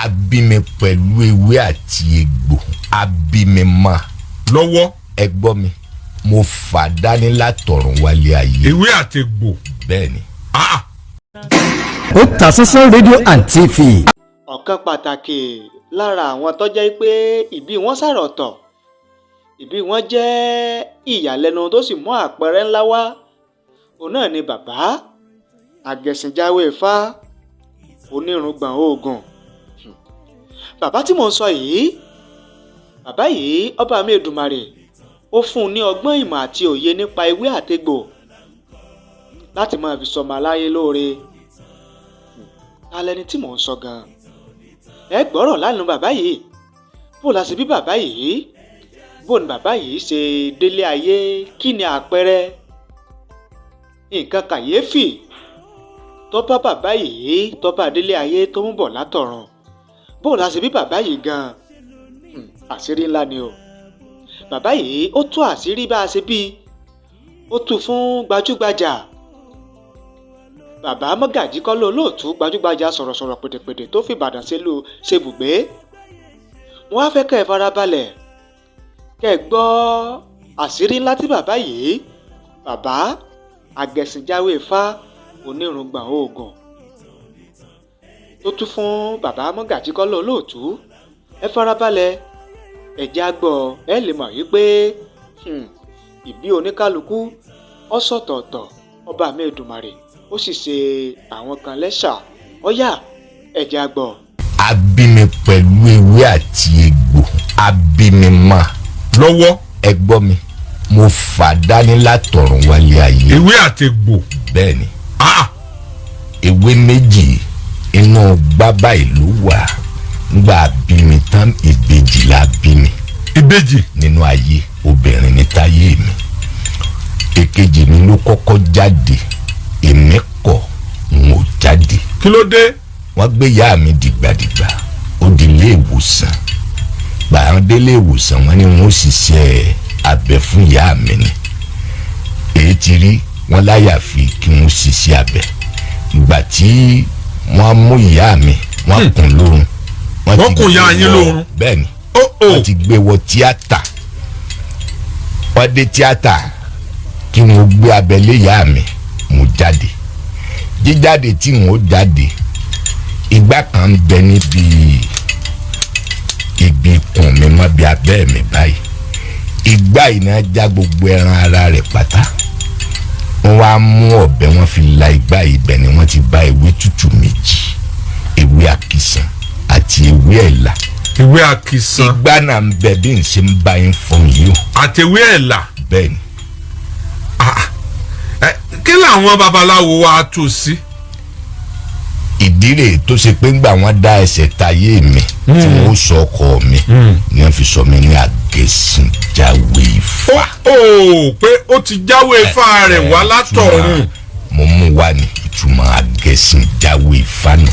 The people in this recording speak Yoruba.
A bí mi pẹ̀lú ewé àti egbò, a bí mi mọ́. Lọ́wọ́. Ẹ gbọ́ mi, mo fà dání látọ̀run wálé ayé. Ewé àti egbò. Bẹ́ẹ̀ ni. Ah. Otasansan rédíò and TV. Ọ̀kan pàtàkì lára àwọn tó jẹ́ pé ìbí wọn sàrà ọ̀tọ̀, ìbí wọn jẹ́ ìyàlẹ́nu tó sì mú àpẹẹrẹ ńlá wá, òun náà ni bàbá Agẹṣinjáwé Ifá Onírùngbọ̀n Oògùn. Bàbá tí mò ń sọ yìí, bàbá yìí, ọba mi Èdùmàrè ó fún un ní ọgbọ́n, ìmọ̀ àti òye nípa ewé àtegbò láti máa fi sọmọ aláyé lóore. Ta lẹni tí mò ń sọ gan-an? Ẹ gbọ́rọ̀ lánàá. Bàbá yìí, bó la ṣe bí bàbá yìí? Bó ni bàbá yìí ṣe délé ayé? Kí ni àpẹẹrẹ nǹkan kàyéfì tó bá bàbá yìí, tó bá délé ayé, tó ń bọ̀ látọ̀run? Bó la ṣe bí bàbá yìí gan-an? Àṣírí ńlá ni o. Bàbá yìí, ó tú àṣírí bá a ṣe bí, ó tú fún gbajúgbajà bàbá Mọ́gàjí Kọ́lá Olóòtú, gbajúgbajà sọ̀rọ̀sọ̀rọ̀, pèdèpèdè tó fi Ìbàdàn ṣèlú ṣebùgbé. Wọ́n á fẹ́ kẹ́ ẹ farabalẹ̀ kẹ́ ẹ gbọ́ àṣírí ńlá tí bàbá yìí, bàbá Agẹṣinjáwé Ifá Onírùngbọ̀n Oògùn, tó tú fún bàbá Mọ́gàjí Kọ́lá Olóòtú. Ẹ farabalẹ̀, ẹ jẹ́ á gbọ́. Ẹ lè mọ̀ wípé ìbí oníkálukú ó sọ̀tọ̀ọ̀tọ̀. Ọba mi Èdùmàrè ó sì ṣe àwọn kan lẹ́ṣà. Ọ̀yà, ẹ jẹ́ á gbọ́. A bí mi pẹ̀lú ewé àti egbò, a bí mi mọ́. Lọ́wọ́. Ẹ gbọ́ mi, mo fà dání látọ̀run wálé ayé. Ewé àti egbò. Bẹ́ẹ̀ ni. Ah. Ewé méjì inú gbábà ìlú wà ngbà bí mi tán. Ìbejì la bí mi. Ìbejì. Nínú ayé, obìnrin ní táyé mi. Èkejì mi ló kọ́kọ́ jáde, èmi kọ̀, n ò jáde. Kí ló dé? Wọ́n gbé ìyá mi dìgbàdìgbà, ó di ilé ìwòsàn. Gbàrán délé ìwòsàn, wọ́n ní wọ́n ṣiṣẹ́ abẹ fún ìyá mi ni. Èyí ti rí wọ́n láyà fi kí wọ́n ṣiṣẹ́ abẹ. Ìgbà tí wọ́n mú ìyá mi, wọ́n kùn lórun. Wọ́n ti kùn ìyá gbé yín lórun? Bẹ́ẹ̀ ni. Ó ó. Wọ́n ti gbé wọ tíátà. Wọ́n dé tíátà kí wọ́n gbé abẹ lé ìyá mi, mo jáde. Jíjáde tí wọ́n jáde, ìgbà kan ń bẹ níbi ibi ikùn mi mọ́ bí abẹ́ mi báyìí. Ìgbà yìí náà já gbogbo ẹran ara rẹ̀ pátá. Wọ́n wá mú ọ̀bẹ, wọ́n fi la ìgbà yìí. Ibẹ̀ ni wọ́n ti bá ewé tútù méjì, ewé àkìsàn àti ewé ẹ̀là. Ewé àkìsàn. Ìgbà náà ń bẹ bí n ṣe ń bá yín fún yìí o. Àti ewé ẹ̀là. Bẹ́ẹ̀ ni. Ah, ẹ kí làwọn babaláwo wa tú sí? Ìdí rèé tó ṣe pé ńgbà wọ́n dá ẹsẹ̀ tayé mi tí wọ́n sọ ọkọ mi ni wọ́n fi sọ mi ní Agẹṣinjáwé Ifá. Ó ó, pé ó ti jáwé ifá rẹ̀ wá látọ̀run. Mo mú wá ní ìtumọ̀ Agẹṣinjáwé Ifá nù.